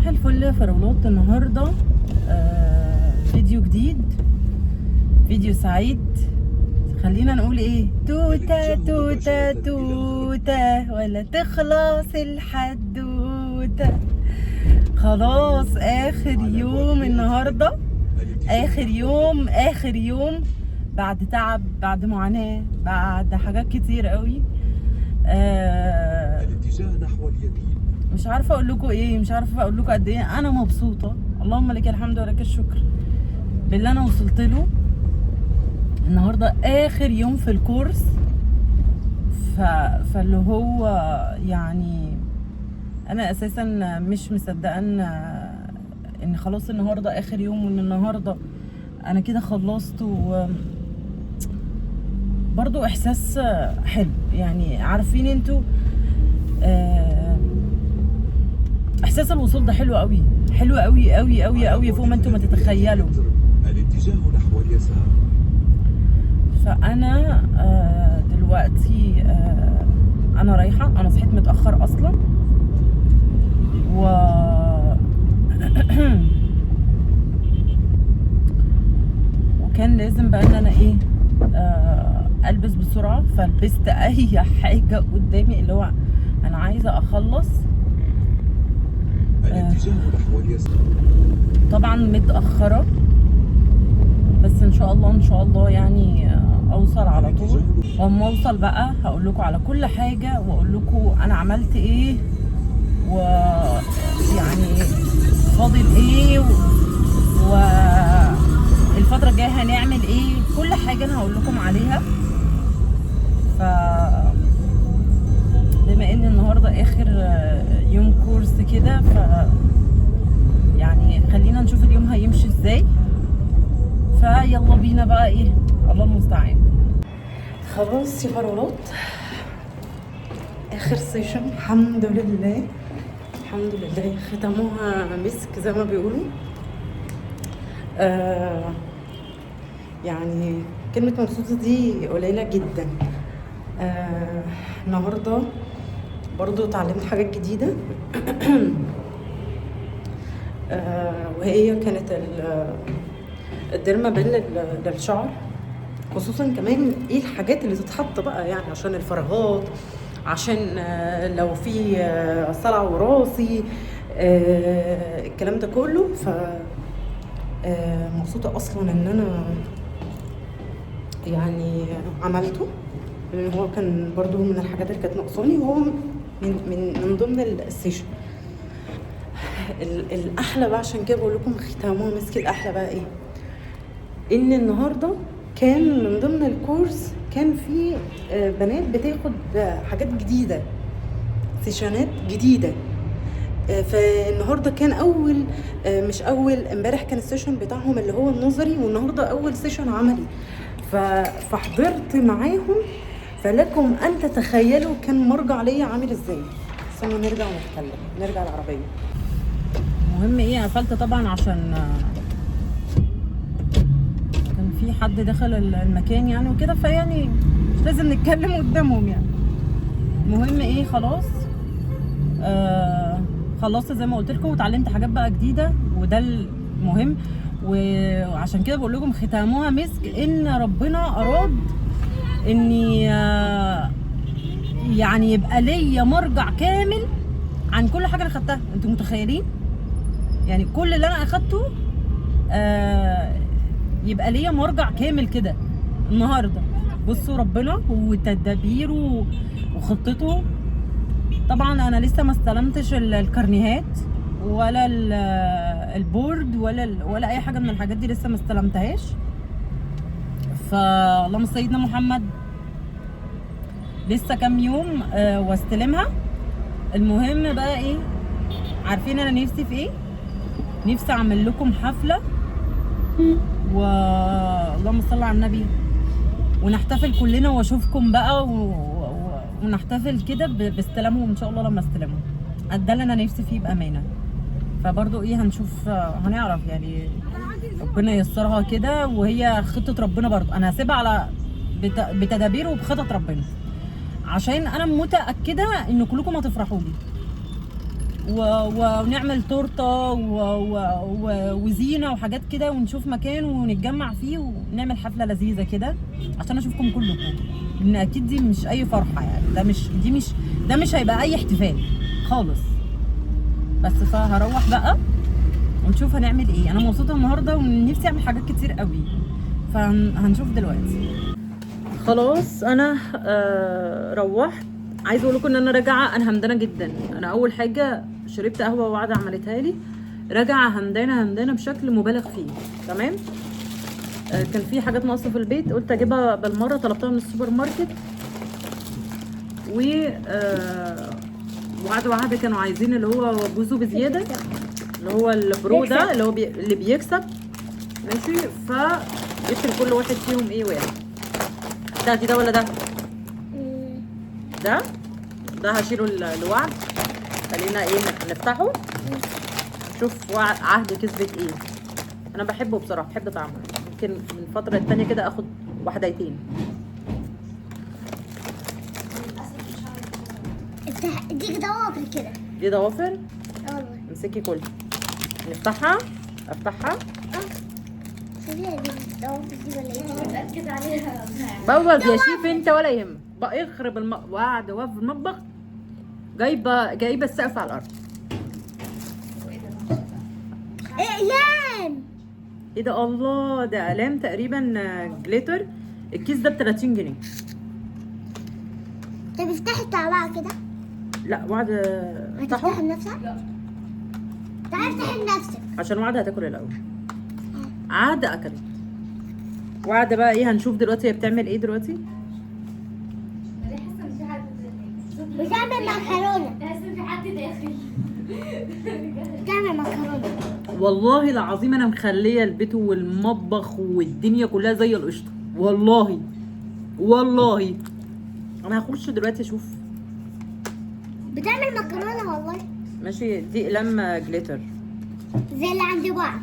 صباح الفل يا فراولات. النهارده فيديو جديد، فيديو سعيد. خلينا نقول ايه، توتة توتة توتة ولا تخلص الحدوتة. خلاص اخر يوم النهارده، اخر يوم، اخر يوم بعد تعب، بعد معاناة، بعد حاجات كتير قوي. الاتجاه نحو اليمين. مش عارفه اقول لكم ايه، مش عارفه اقول لكم قد ايه انا مبسوطة. اللهم لك الحمد ولك الشكر باللي انا وصلت له النهارده. اخر يوم في الكورس، فاللي هو يعني انا اساسا مش مصدقه ان خلاص النهارده اخر يوم، وان النهارده انا كده خلصت. و برضو احساس حلو، يعني عارفين انتوا احساس الوصول ده حلو قوي، حلو قوي قوي قوي قوي فوق ما انتوا ما تتخيلوا. الاتجاه نحو اليسار. فانا دلوقتي انا رايحة، انا صحيت متاخر اصلا، وكان لازم بقى ان انا ايه البس بسرعة، فلبست اي حاجة قدامي، اللي هو انا عايزه اخلص. الاتجاه نحو اليسار. طبعا متأخرة، بس ان شاء الله ان شاء الله يعني اوصل على طول. واما اوصل بقى هقول لكم على كل حاجة، واقول لكم انا عملت ايه، ويعني فاضل ايه، والفترة الجاية هنعمل ايه، كل حاجة انا هقول لكم عليها. ف بما ان النهاردة اخر يوم كورس كده، ف يعني خلينا نشوف اليوم هيمشي ازاي. فيلا بينا بقى، ايه، الله المستعان. خلاص يا فرولات، اخر session، الحمد لله الحمد لله، ختموها مسك زي ما بيقولوا. يعني كلمة مبسوطة دي قليلة جدا. النهاردة برضو اتعلمت حاجات جديدة، وهي كانت ال derma pen للشعر، خصوصا كمان ايه الحاجات اللي تتحط بقى، يعني عشان الفراغات، عشان لو في صلع وراثي، الكلام ده كله. ف مبسوطة اصلا ان انا يعني عملته، لان هو كان برضو من الحاجات اللي كانت ناقصاني، وهو من ضمن ال session. الاحلى بقى، عشان كده بقول لكم ختامها مسك. الاحلى بقى ايه، ان النهارده كان من ضمن الكورس كان في بنات بتاخد حاجات جديدة، سيشنات جديدة. فالنهارده كان اول، مش اول، امبارح كان ال session بتاعهم اللي هو النظري، والنهارده اول session عملي. فحضرت معاهم، فلكم ان تتخيلوا كان مرجع ليا عامل ازاي. استنوا نرجع ونتكلم، نرجع العربية. المهم ايه، قفلت طبعا عشان كان في حد دخل المكان يعني وكده، فيعني مش لازم نتكلم قدامهم يعني. المهم ايه، خلاص خلصت زي ما قلت لكم، وتعلمت حاجات بقى جديدة، وده المهم. وعشان كده بقول لكم ختامها مسك، ان ربنا اراد اني يعني يبقى ليا مرجع كامل عن كل حاجة انا خدتها. انتوا متخيلين يعني كل اللي انا اخدته يبقى ليا مرجع كامل كده النهارده. بصوا ربنا وتدابيره وخطته. طبعا انا لسه ما استلمتش الكارنيهات ولا ال board ولا اي حاجة من الحاجات دي، لسه ما استلمتهاش. فاللهم سيدنا محمد، لسه كام يوم واستلمها. المهم بقى ايه، عارفين انا نفسي في ايه؟ نفسي اعمل لكم حفلة، و اللهم صل على النبي، ونحتفل كلنا واشوفكم بقى ونحتفل كده باستلامهم ان شاء الله لما استلمهم. ده اللي انا نفسي فيه بامانه. فبرضو ايه، هنشوف، هنعرف يعني، ربنا ييسرها كده، وهي خطه ربنا برضو انا هسيبها على بتدابيره وبخطط ربنا، عشان انا متاكدة ان كلكم هتفرحوا لي. ونعمل تورته وزينه وحاجات كده، ونشوف مكان ونتجمع فيه ونعمل حفلة لذيذة كده عشان اشوفكم كلكم، لان اكيد دي مش اي فرحه يعني، ده مش دي مش ده مش هيبقى اي احتفال خالص. بس فهروح بقى ونشوف هنعمل ايه. انا مبسوطة النهارده ونفسي اعمل حاجات كتير قوي، فهنشوف دلوقتي. خلاص انا روحت. عايزه اقول لكم ان انا راجعه انا همدانه جدا. انا اول حاجة شربت قهوة وقعده عملتها لي، راجعه همدانه همدانه بشكل مبالغ فيه. تمام. كان في حاجات ناقصه في البيت قلت اجيبها بالمرة، طلبتها من السوبر ماركت. و وعد وعهد كانوا عايزين اللي هو بوزو بزيادة، اللي هو ال pro ده اللي هو اللي بيكسب. ماشي. فجبت لكل واحد فيهم ايه واحد. تاخدي ده ولا ده؟ ده ده هشيله لوعد. خلينا ايه نفتحه نشوف عهد كسبت ايه. انا بحبه بصراحة، بحب طعمه. ممكن من فترة التانية كده اخد واحدتين. افتح دي ضوافر كده. دي ضوافر؟ والله. امسكي كل. نفتحها؟ افتحها؟ شوفيها دي الضوافر دي ولا ايه؟ متأكد عليها. بوظ يا شيف انت ولا يهمك بقى. اخرب وقعد واقف في المطبخ جايبه السقف على الارض. اقلام. ايه ده؟ الله، ده اقلام تقريبا glitter. الكيس ده ب 30 جنيه. طب افتحي بتاع بعض كده. لا وعد افتحه لنفسك؟ لا تعالي افتحي لنفسك عشان وعد هتاكل الاول. عاد اكلت. وعد بقى ايه هنشوف دلوقتي هي بتعمل ايه دلوقتي. بتعمل مكرونه. حاسه ان في حد داخل. بتعمل مكرونه. والله العظيم انا مخليه البيت والمطبخ والدنيا كلها زي القشطه. والله والله انا هخش دلوقتي اشوف. بتعمل مكرونه والله. ماشي. دي اقلام جليتر زي اللي عند بعض.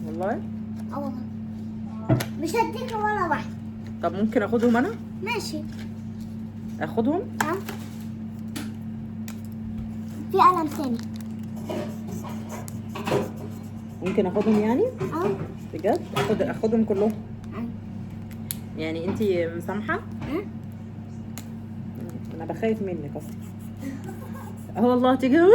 والله؟ اه والله. مش هديك ولا واحدة. طب ممكن اخدهم انا؟ ماشي اخدهم؟ اه. في قلم تاني ممكن اخدهم يعني؟ اه بجد؟ اخدهم كلهم؟ يعني انتي مسامحة؟ اه. انا بخاف منك اصلا. اه والله تيجي الوليه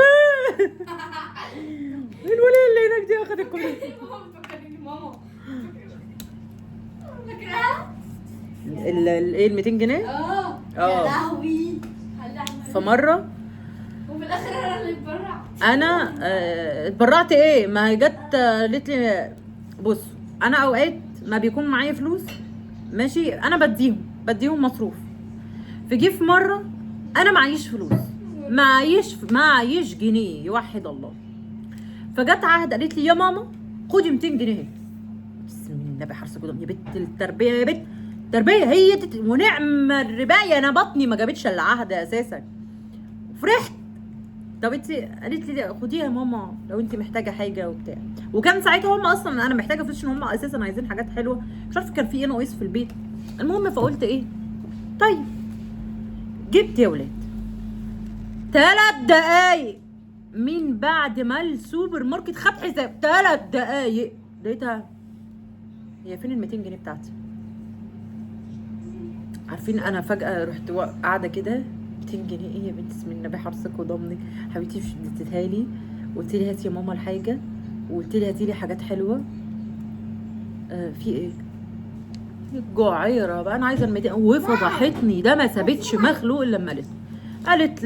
اللي هناك دي اخدت كل. ماما بتفكرني ماما. فاكراها؟ الايه ال 200 جنيه؟ اه يا لهوي. فمره وفي الاخر انا اللي اتبرعت. انا اتبرعت ايه؟ ما هي جت قالت لي بص انا اوقات ما بيكون معايا فلوس ماشي، انا بديهم مصروف. فجي في مرة انا معيش فلوس، معيش جنيه يوحد الله. فجت عهد قالت لي يا ماما خدي 200 جنيه. بسم الله حرص قدام يا بنت التربية، يا بنت التربية هي ونعم الربايه. انا بطني ما جابتش الا عهد اساسا. فرحت. طب انت قالت لي خديها يا ماما لو انت محتاجه حاجة وبتاع. وكان ساعتها هم اصلا انا محتاجه فلوس عشان هم اساسا عايزين حاجات حلوة، مش عارفه كان في ايه ناقص في البيت. المهم فقلت ايه طيب. جبت يا ولاد 3 دقايق من بعد ما السوبر ماركت خد حساب 3 دقايق لقيتها هي فين ال 200 جنيه بتاعتي؟ عارفين انا فجأة رحت قاعدة كده 200 جنيه ايه يا بنت اسم النبي حرصك وضمنك حبيبتي، مش اديتها لي وقلت لي هاتي يا ماما الحاجة وقلت لي هاتي لي حاجات حلوة. في ايه الجعيره بقى انا عايزه ال 200. وفضحتني ده ما سابتش مخلوق الا لما قالت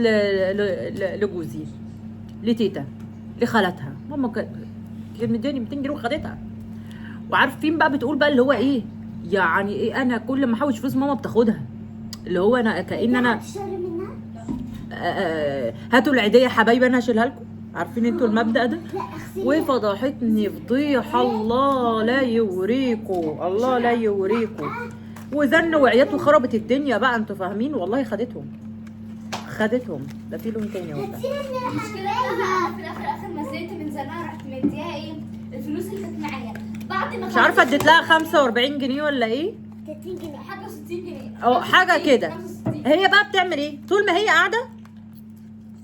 لجوزي لتيتا لخالتها ماما كانت مداني 200 جنيه وخدتها. وعارفين بقى بتقول بقى اللي هو ايه يعني ايه انا كل ما احوش فلوس ماما بتاخدها، اللي هو انا كأن انا هاتوا العيديه يا حبايبي انا هشيلها لكم. عارفين انتوا المبدأ ده؟ وفضحتني فضيحة الله لا يوريكوا، الله لا يوريكوا. وزن وعياته وخربت الدنيا بقى انتوا فاهمين والله. خدتهم خدتهم. ده في لون تاني والله. المشكلة انا في الاخر اخر ما زهقت من زمان رحت مديها ايه الفلوس اللي كانت معايا بعد ما مش عارفه اديت لها 45 جنيه ولا ايه 30 جنيه حاجة 60 جنيه او حاجة كده. هي بقى بتعمل ايه طول ما هي قاعدة؟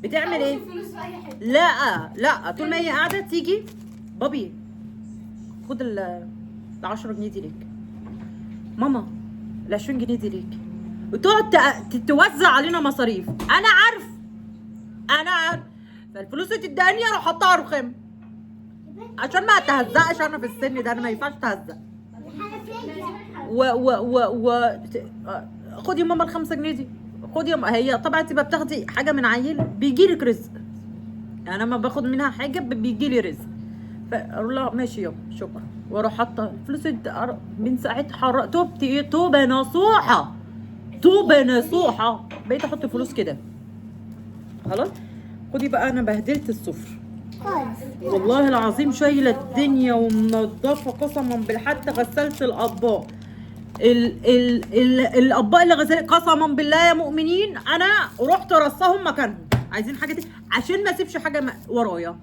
بتعمل ايه؟ في اي حتة. لا لا، طول ما هي قاعدة تيجي بابي خد ال 10 جنيه دي ليك، ماما ال 20 جنيه دي ليك، وتقعد توزع علينا مصاريف. انا عارف، انا عارف. فالفلوس اللي تداني اروح احطها على الرخام عشان ما اتهزقش. انا في السن ده انا ما ينفعش اتهزق. الحنفية. و و و و خدي يا ماما ال5 جنيه دي، خدي يا هي طبعا تبقى بتاخدي حاجة من عيل بيجي لك رزق. انا ما باخد منها حاجة بيجي لي رزق. فاقول لها ماشي يابا شكرا، واروح حاطه الفلوس من ساعتها توبتي ايه، توبه نصوحة، توبه نصوحة. بقيت احط فلوس كده خلاص. خدي بقى، انا بهدلت السفرة خالص. والله العظيم، شايله الدنيا ومنضفه قسما بالله. حتى غسلت الاطباق، ال ال ال الاطباق اللي غسلت قسما بالله يا مؤمنين انا رحت رصاهم مكانهم. عايزين حاجة تاني عشان ما اسيبش حاجة ورايا.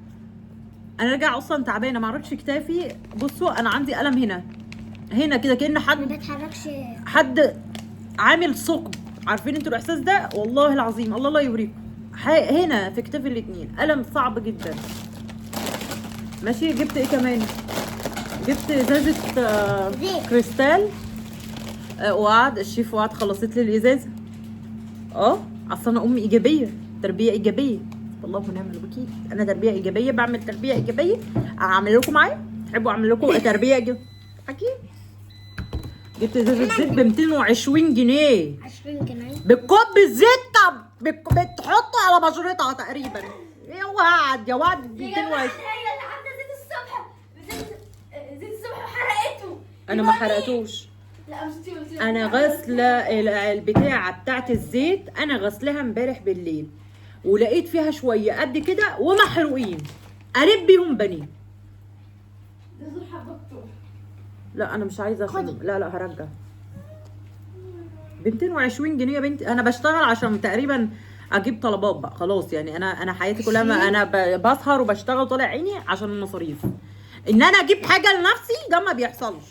انا راجعه اصلا تعبانة، ما اعرفش كتافي. بصوا انا عندي الم هنا هنا كده، كأن ما حد بتحركش. حد عامل ثقب. عارفين انتوا الاحساس ده؟ والله العظيم الله لا يوريكم. هنا في كتافي الاثنين الم صعب جدا. ماشي. جبت ايه كمان؟ جبت ازازة زيت. كريستال. وعد الشيف وعد خلصت لي الازازه. اصل انا امي ايجابية، تربيه ايجابية. والله ونعم الوكيل، انا تربيه ايجابية، بعمل تربيه ايجابية. اعمل لكم معايا؟ تحبوا اعمل لكم تربيه ايجابية؟ اكيد. جبت ازازة زيت ب 220 جنيه، 20 جنيه. بتكب الزيت. طب بتحطه على بشرتها تقريبا. يا وعد يا وعد، يا جماعة 220. هي اللي عامله زيت الصبح، زيت الصبح وحرقته. انا ما حرقتوش. لا مش انتي قلتي. انا غاسله البتاعه بتاعت الزيت، انا غسلها امبارح بالليل ولقيت فيها شوية قد كده ومحروقين، قريب بيهم بانيه. ده دول حبكتوه. لا انا مش عايزه خدي. لا لا هرجع ب 220 جنيه يا بنتي. انا بشتغل عشان تقريبا اجيب طلبات بقى خلاص. يعني انا حياتي كلها ما انا بسهر وبشتغل طالع عيني عشان المصاريف. ان انا اجيب حاجة لنفسي ده ما بيحصلش،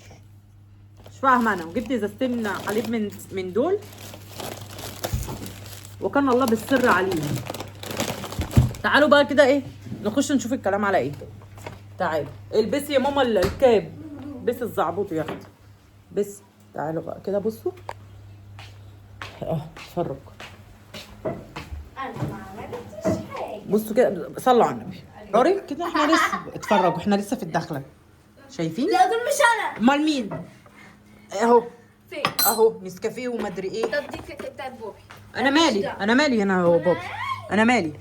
مش فاهمه انا. وجبت ازازتين حليب من دول، وكان الله بالسر عليهم. تعالوا بقى كده ايه نخش نشوف الكلام على ايه. تعالوا البسي يا ماما الكاب، بس الزعبوط يا اختي بس. تعالوا بقى كده بصوا، اتفرج. انا ما عملتش حاجة. بصوا كده، صلوا على النبي. روري كده احنا لسه اتفرجوا، احنا لسه في الدخلة. شايفين؟ لا دول مش انا. امال مين؟ اهو فين؟ اهو نسكافيه ومدري ايه. طب دي كانت بتاعت بوبي. انا مالي، انا مالي، انا هو بابي، انا مالي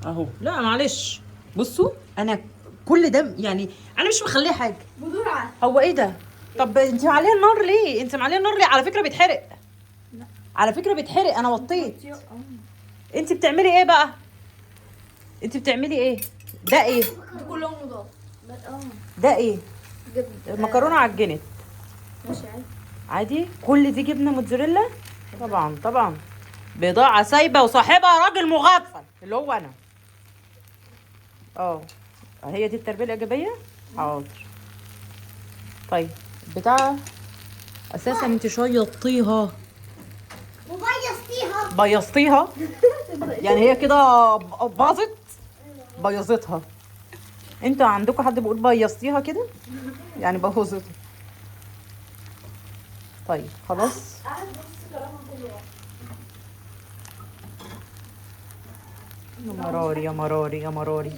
اهو. لا معلش بصوا، انا كل ده يعني انا مش مخليه حاجة. بدور عسل. هو ايه ده؟ طب انت معليه النار ليه؟ انت معليه النار ليه؟ على فكرة بيتحرق. على فكرة بيتحرق، انا وطيت. انت بتعملي ايه بقى؟ انت بتعملي ايه؟ ده ايه؟ كلهم نضاف. ده ايه؟ جبنه. المكرونه عجنت. ماشي عادي. عادي؟ كل دي جبنه موتزاريلا؟ طبعا طبعا. بضاعة سايبه وصاحبها راجل مغفل اللي هو انا. هي دي التربية الايجابية؟ حاضر. طيب بتاع اساسا انت شيطتيها وبيصتيها. بيصتيها يعني هي كده باظت، بيظتها. انتوا عندكم حد بيقول بيصتيها كده؟ يعني بوظتها. طيب خلاص. يا مراري يا مراري يا مراري.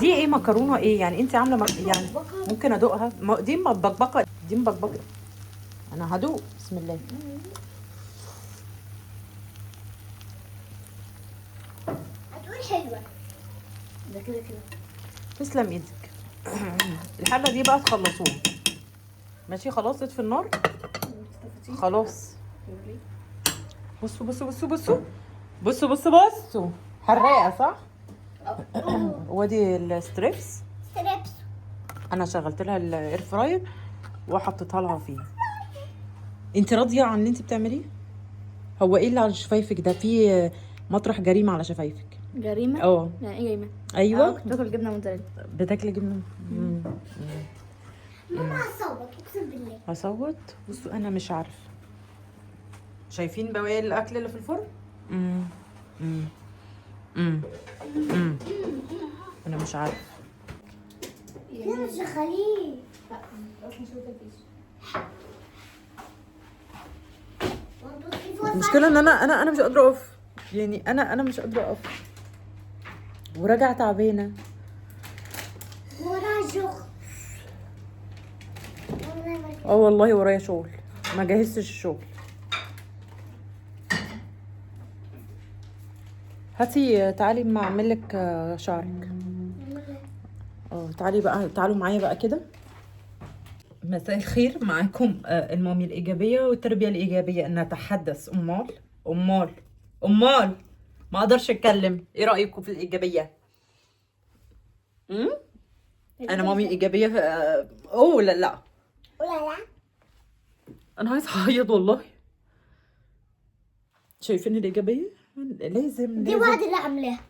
دي ايه؟ مكرونه ايه يعني؟ انت عامله يعني ممكن ادوقها؟ دي مبكبكه، دي مبكبكه. انا هدوق، بسم الله. هتقول حلوة. ده كده كده. تسلم ايدك. الحلة دي بقى تخلصوها. ماشي خلاص، اطفي النار خلاص. بصوا بصوا بصوا بصوا بصوا بصوا بصوا، حراقه صح؟ وادي ال strips. strips. انا شغلت لها ال air fryer وحطيتها لها فيه. انت راضية عن اللي انت بتعمليه؟ هو ايه اللي على شفايفك ده؟ في مطرح جريمة على شفايفك. جريمة؟ يعني ايه جريمة؟ ايوه. كنت باكل جبنه موتزاريلا. بتاكلي جبنه؟ ماما هصوت اقسم بالله. هصوت؟ بصوا انا مش عارفه. شايفين بواقي الاكل اللي في الفرن؟ امم انا مش عارفه. ليه مش شغالين؟ لا اصلا شو الفيش. المشكلة ان انا انا انا مش قادرة اقف، يعني انا مش قادرة اقف وراجعه تعبانة. وراها شغل. اه والله ورايا شغل، ما جهزتش الشغل. هاتي تعالي ما اعمل لك شعرك. تعالي بقى، تعالوا معايا بقى كده. مساء الخير، معاكم المامي الإيجابية والتربية الإيجابية. نتحدث أمال أمال أمال ما أقدرش أتكلم. إيه رأيكم في الإيجابية؟ أنا مامي إيجابية في... أوه لا لا ولا لا، أنا عايزة أعيط والله. شايفين الإيجابية؟ لازم دي لازم. واحدة اللي عاملاها.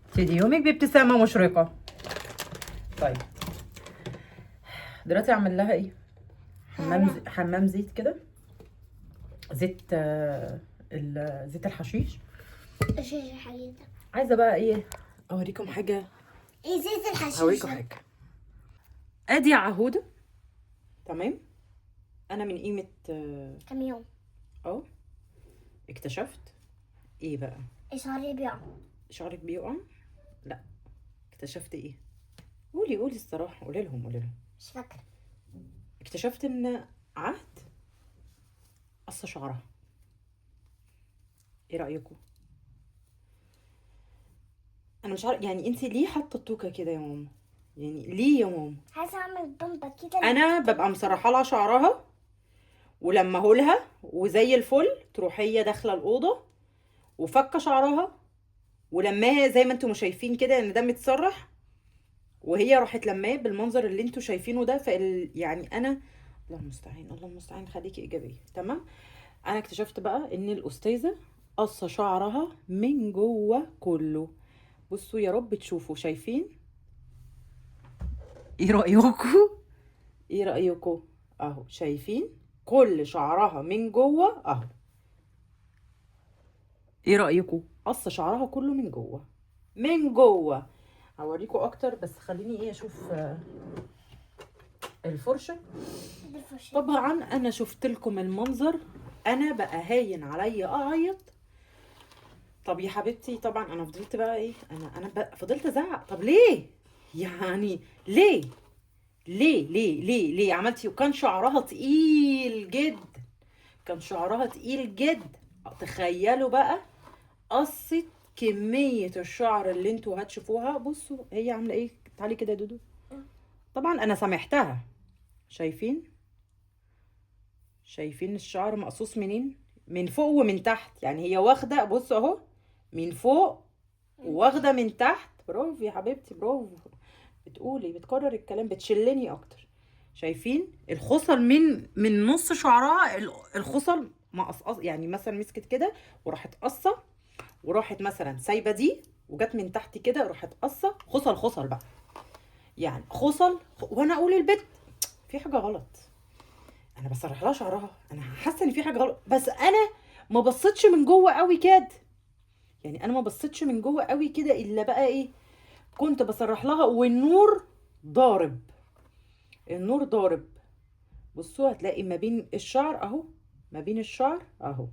ابتدي يومك بابتسامة مشرقة. طيب دلوقتي اعمل لها ايه؟ حمام زيت كده، زيت زيت الحشيش. ايش الحاجات ده؟ عايزة بقى ايه؟ اوريكم حاجة. ايه زيت الحشيش؟ هوريكم حاجة. ادي عهودة، تمام. انا من قيمة كم يوم اكتشفت ايه بقى؟ شعري بيقع. شعرك بيقع؟ لا اكتشفت ايه؟ قولي قولي الصراحة، قولي لهم قولي لهم. مش فاكرة. اكتشفت ان عهد قص شعرها. ايه رأيكم؟ انا مش عارف يعني انت ليه حاطه التوكه كده يا ماما؟ يعني ليه يا ماما؟ عايزة اعمل بامبا كده. انا ببقى مسرحه لها شعرها ولما هولها وزي الفل، تروح هي داخله الاوضة وفكه شعرها ولماها زي ما انتم شايفين كده ان ده متسرح، وهي راحت لماه بالمنظر اللي انتم شايفينه ده. يعني انا الله المستعان الله المستعان، خليكي ايجابية. تمام. انا اكتشفت بقى ان الاستاذة قصة شعرها من جوه كله. بصوا يا رب تشوفوا، شايفين؟ ايه رايكم؟ ايه رايكم؟ اهو شايفين كل شعرها من جوه اهو. ايه رايكم؟ قص شعرها كله من جوه من جوه. هوريكم اكتر بس خليني ايه اشوف الفرشة. طبعا انا شفت لكم المنظر، انا بقى هاين عليا اعيط. طب يا حبيبتي، طبعا انا فضلت بقى ايه، انا بقى فضلت ازعق. طب ليه يعني؟ ليه ليه ليه ليه ليه عملتي؟ وكان شعرها تقيل جدا، كان شعرها تقيل جدا. تخيلوا بقى قصت كمية الشعر اللي انتوا هتشوفوها. بصوا هي عاملة ايه، تعالي كده يا دودو. طبعا انا سامحتها. شايفين؟ شايفين الشعر مقصوص منين؟ من فوق ومن تحت. يعني هي واخدة، بصوا اهو، من فوق وواخدة من تحت. برافو يا حبيبتي، برافو. بتقولي بتكرر الكلام، بتشلني اكتر. شايفين الخصل من نص شعرها، الخصل مقصقص. يعني مثلا مسكت كده وراحت قصة، وراحت مثلا سايبه دي وجت من تحت كده راحت قصة خصل خصل بقى، يعني خصل. وانا اقول البت في حاجة غلط، انا بسرح لها شعرها، انا حاسه ان في حاجة غلط، بس انا ما بصيتش من جوه قوي كده. يعني انا ما بصيتش من جوه قوي كده الا بقى ايه، كنت بسرح لها والنور ضارب، النور ضارب. بصوا هتلاقي ما بين الشعر اهو، ما بين الشعر اهو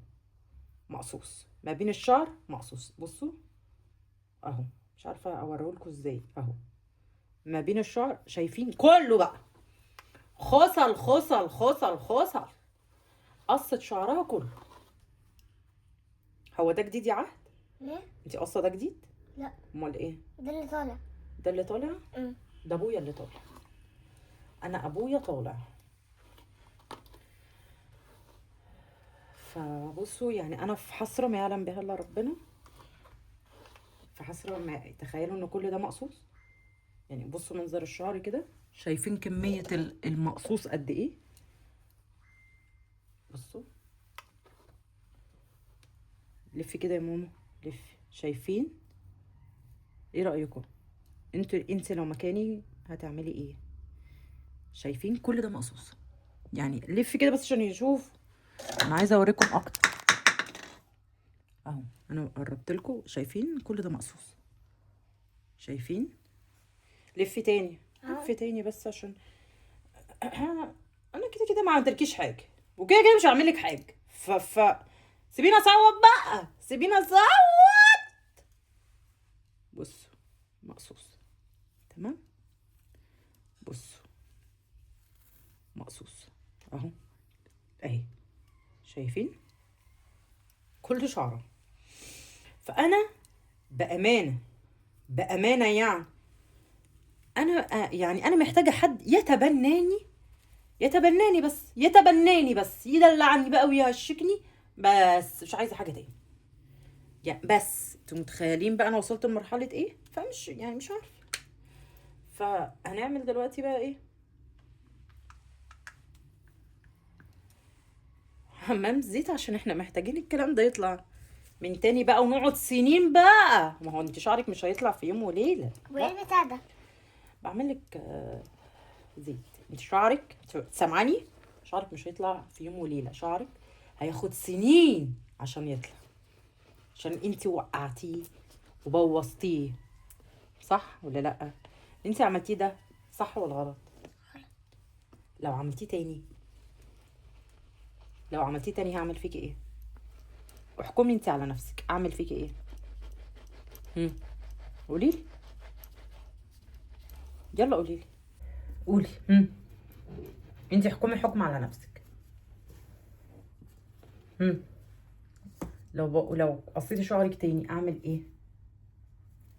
مقصوص، ما بين الشعر مقصوص. بصوا اهو، مش عارفه اوريهولكوا ازاي، اهو ما بين الشعر شايفين كله بقى خصل خصل خصل خصل، قصت شعرها كله. هو ده جديد يا عهد؟ ليه؟ انتي قصة ده جديد؟ لا. امال ايه؟ ده اللي طالع. ده اللي طالع؟ ده ابويا اللي طالع، انا ابويا طالع. فبصوا يعني انا في حسرة ما يعلم بها الا ربنا، في حسرة ما تخيلوا ان كل ده مقصوص. يعني بصوا منظر الشعر كده، شايفين كمية المقصوص قد ايه؟ بصوا لفي كده يا ماما، لفي. شايفين؟ ايه رايكم؟ انت لو مكاني هتعملي ايه؟ شايفين كل ده مقصوص؟ يعني لفي كده بس عشان يشوف. انا عايزه اوريكم اكتر. اهو انا قربت لكم، شايفين كل ده مقصوص؟ شايفين؟ لفي تاني، لفي تاني بس عشان انا كده كده ما عملتلكيش حاجة، وكده كده مش هعمل لك حاجة. ف ف سيبينا اصوت بقى، سيبينا اصوت. بصوا مقصوص، تمام؟ بصوا مقصوص اهو، اهي شايفين كل شعره. فانا بامانه بامانه يعني انا يعني انا محتاجه حد يتبناني، يتبناني بس، يتبناني بس، يدلعني بقى ويهشكني بس، مش عايزه حاجة تاني يعني. بس انتوا متخيلين بقى انا وصلت لمرحلة ايه؟ فمش يعني مش عارفه. فهنعمل دلوقتي بقى ايه؟ حمام زيت، عشان احنا محتاجين الكلام ده يطلع من تاني بقى، ونقعد سنين بقى. ما هو انت شعرك مش هيطلع في يوم وليلة. وايه البتاع ده؟ بعمل لك زيت. انت شعرك سامعاني؟ شعرك مش هيطلع في يوم وليلة، شعرك هياخد سنين عشان يطلع، عشان انت وقعتيه وبوظتيه، صح ولا لا؟ انت عملتيه ده صح ولا غلط؟ لو عملتيه تاني، لو عملتيه تاني هعمل فيكي ايه؟ احكمي انت على نفسك، اعمل فيكي ايه؟ قوليلي، يلا قوليلي، قولي. انت احكمي حكم على نفسك. لو قصيتي شعرك تاني اعمل ايه؟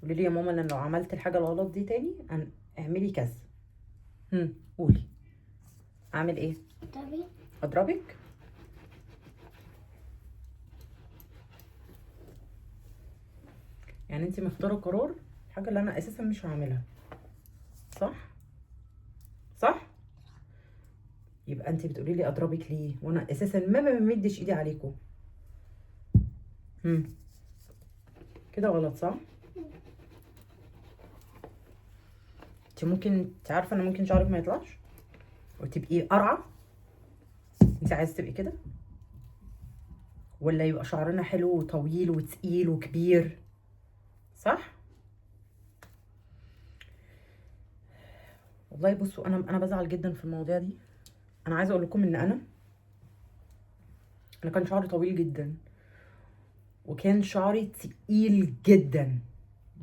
قولي لي يا ماما، انا لو عملت الحاجة الغلط دي تاني اعملي كذا. قولي اعمل ايه؟ طبي اضربك؟ يعني انت مختاره قرار الحاجة اللي انا اساسا مش هعملها، صح؟ صح؟ يبقى انت بتقولي لي اضربك ليه وانا اساسا ما بمدش ايدي عليكم؟ كده غلط صح؟ انت ممكن، انت عارفه ان ممكن شعرك ما يطلعش وتبقي قرعه. انت عايزه تبقي كده ولا يبقى شعرنا حلو وطويل وتقيل وكبير؟ صح؟ والله بصوا انا بزعل جدا في المواضيع دي. انا عايزه اقول لكم ان انا كان شعري طويل جدا، وكان شعري تقيل جدا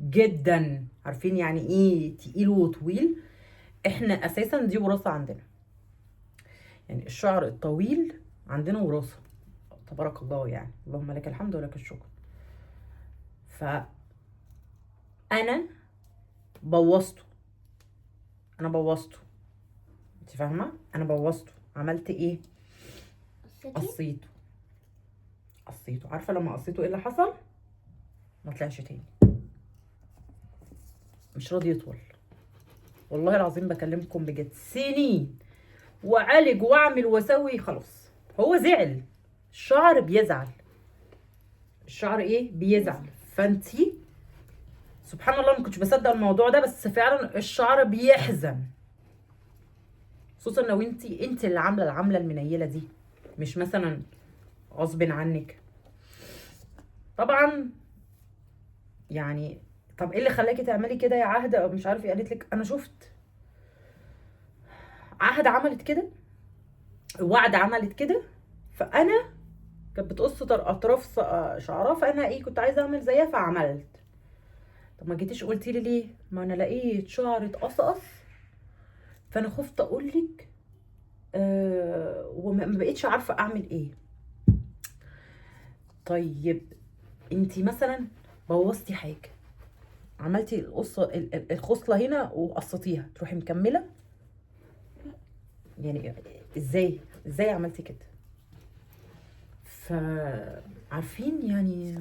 جدا. عارفين يعني ايه تقيل وطويل؟ احنا اساسا دي وراثه عندنا، يعني الشعر الطويل عندنا وراثه، تبارك الله يعني، اللهم لك الحمد ولك الشكر. فانا بوظته، انا بوظته، انت فاهمه؟ انا بوظته. عملت ايه؟ قصيته، قصيته. عارفه لما قصيته ايه اللي حصل؟ ما طلعش تاني، مش راضي يطول. والله العظيم بكلمكم بجد، سنين وعالج واعمل واسوي، خلاص هو زعل. الشعر بيزعل، الشعر ايه؟ بيزعل. فانتي سبحان الله ما كنتش بصدق الموضوع ده، بس فعلا الشعر بيحزن، خصوصا لو انت اللي عامله العملة المنيله دي، مش مثلا غصب عنك. طبعا يعني طب ايه اللي خلاكي تعملي كده يا عهد؟ او مش عارفه ايه، قالت لك انا شفت عهد عملت كده، وعد عملت كده، فانا كانت بتقص اطراف شعرها، فانا ايه كنت عايزه اعمل زيها فعملت. طب ما جيتيش قلتي لي ليه؟ ما انا لقيت شعري اتقصقص، فانا خفت اقول لك وما بقيتش عارفه اعمل ايه. طيب انتي مثلا بوظتي حاجة، عملتي القصة الخصلة هنا وقصتيها، تروحي مكملة؟ يعني ازاي ازاي عملتي كده؟ فعارفين يعني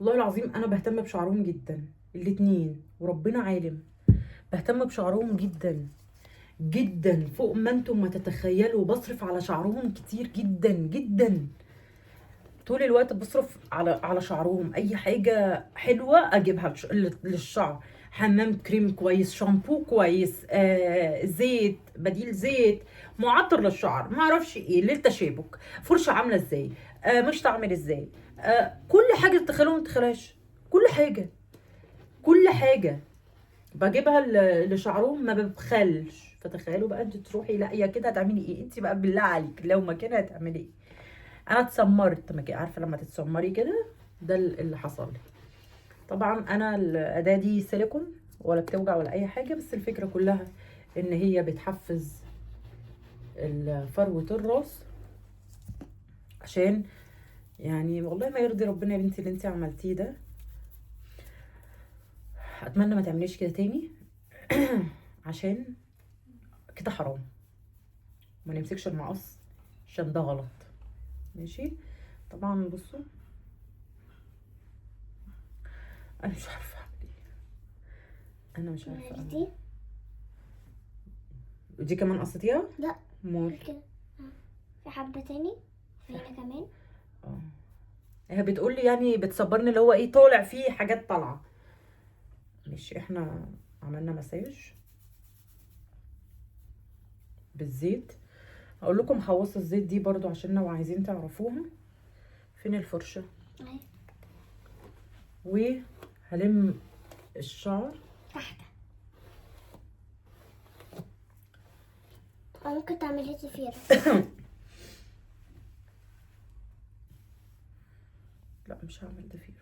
والله العظيم انا بهتم بشعرهم جدا الاتنين، وربنا عالم بهتم بشعرهم جدا جدا فوق ما انتم ما تتخيلوا. بصرف على شعرهم كتير جدا جدا، طول الوقت بصرف على شعرهم. اي حاجة حلوة اجيبها للشعر، حمام كريم كويس، شامبو كويس، زيت بديل، زيت معطر للشعر، ما اعرفش ايه للتشابك، فرشه عامله ازاي، مشط عامل ازاي، كل حاجة تتخيلوها ما تتخيلهاش، كل حاجة كل حاجة بجيبها لشعرهم ما ببخلش. فتخيلوا بقى انت تروحي لاقيه كده هتعملي ايه انت بقى؟ بالله عليك لو مكانها هتعملي ايه؟ انا اتسمرت، ما عارفه لما تتسمري كده، ده اللي حصل لي. طبعا انا الاداة دي سيليكون ولا بتوجع ولا اي حاجة، بس الفكرة كلها ان هي بتحفز فروه الراس، عشان يعني والله ما يرضي ربنا يا بنتي اللي انت عملتيه ده. اتمنى ما تعمليش كده تاني عشان كده حرام، ما نمسكش المقص عشان ده غلط. ماشي. طبعا بصوا انا مش عارفه اعمل ايه، انا مش عارفه اعمل دي ايه. دي كمان قصتيها؟ لا. مول كده في حبة تاني في هنا كمان. هي بتقول لي يعني بتصبرني اللي هو ايه طالع فيه حاجات طالعه. ماشي. احنا عملنا مساج بالزيت. اقول لكم خواص الزيت دي برضو عشان لو عايزين تعرفوها. فين الفرشة؟ اهي. وهلم الشعر تحت. أو ممكن تعملي ضفيرة. لا مش هعمل ضفيرة.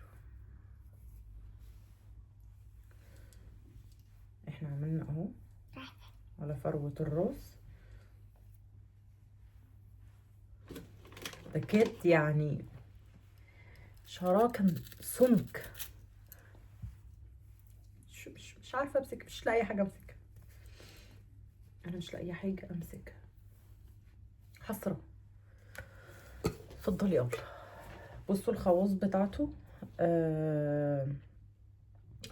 احنا عملنا اهو تحت على فروة الراس. ده كانت يعني شعرها كان سمك. مش عارفه امسك، مش لاقيه حاجة امسكها. انا مش لاقيه حاجة امسكها، حسرة. اتفضلي يلا. بصوا الخواص بتاعته.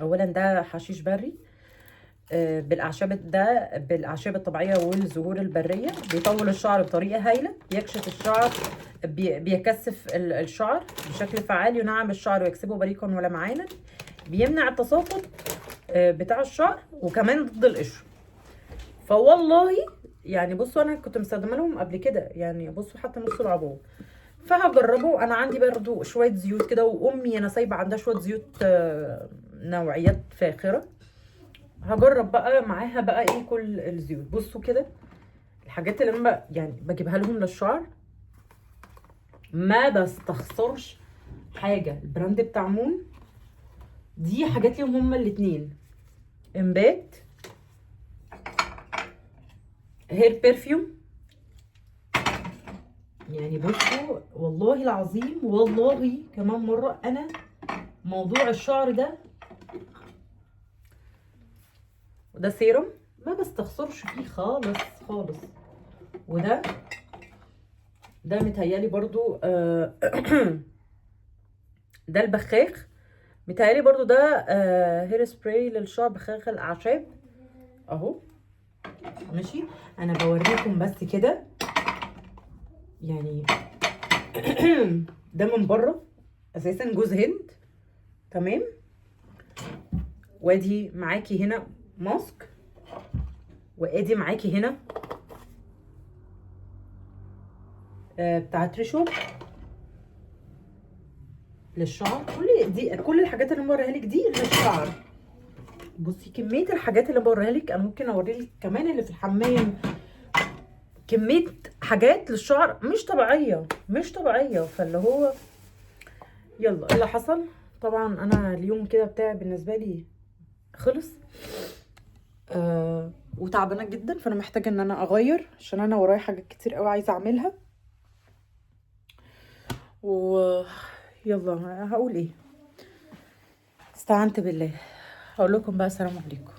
اولا ده حشيش بري، بالاعشاب، ده بالاعشاب الطبيعية والزهور البرية. بيطول الشعر بطريقة هايلة، بيكشف الشعر، بيكثف الشعر بشكل فعال، ينعم الشعر ويكسبه بريقا ولمعانا، بيمنع التساقط بتاع الشعر، وكمان ضد القشر. فوالله يعني بصوا انا كنت مستخدمة لهم قبل كده، يعني بصوا حتى نص العبوه، فهجربه. انا عندي برضو شوية زيوت كده، وامي انا سايبه عندها شوية زيوت نوعيات فاخره، هجرب بقى معاها بقى ايه كل الزيوت. بصوا كده الحاجات اللي انا يعني بجيبها لهم للشعر، ما بستخسرش حاجة. ال brand بتاع مون دي حاجات ليهم هما الاتنين، انبات، hair perfume. يعني بصوا والله العظيم، والله كمان مرة انا موضوع الشعر ده، وده سيروم ما بستخسرش فيه خالص خالص. وده ده متهيالي برضو ده البخاخ متهيالي برضو ده hair spray للشعر، بخاخ الاعشاب اهو. ماشي، انا بوريكم بس كده يعني. ده من بره اساسا جوز هند، تمام. وادي معاكي هنا ماسك، وادي معاكي هنا بتاع تريشوب للشعر. كل الحاجات اللي انا بوريها لك دي للشعر. بصي كمية الحاجات اللي بوريها لك، انا ممكن اوري لك كمان اللي في الحمام، كمية حاجات للشعر مش طبيعية مش طبيعية. فاللي هو يلا ايه اللي حصل. طبعا انا اليوم كده بتاعي بالنسبة لي خلص، وتعبانه جدا، فانا محتاجه ان انا اغير عشان انا ورايا حاجات كتير قوي عايزه اعملها. ويلا هقول ايه، استعنت بالله. هقول لكم بقى سلام عليكم.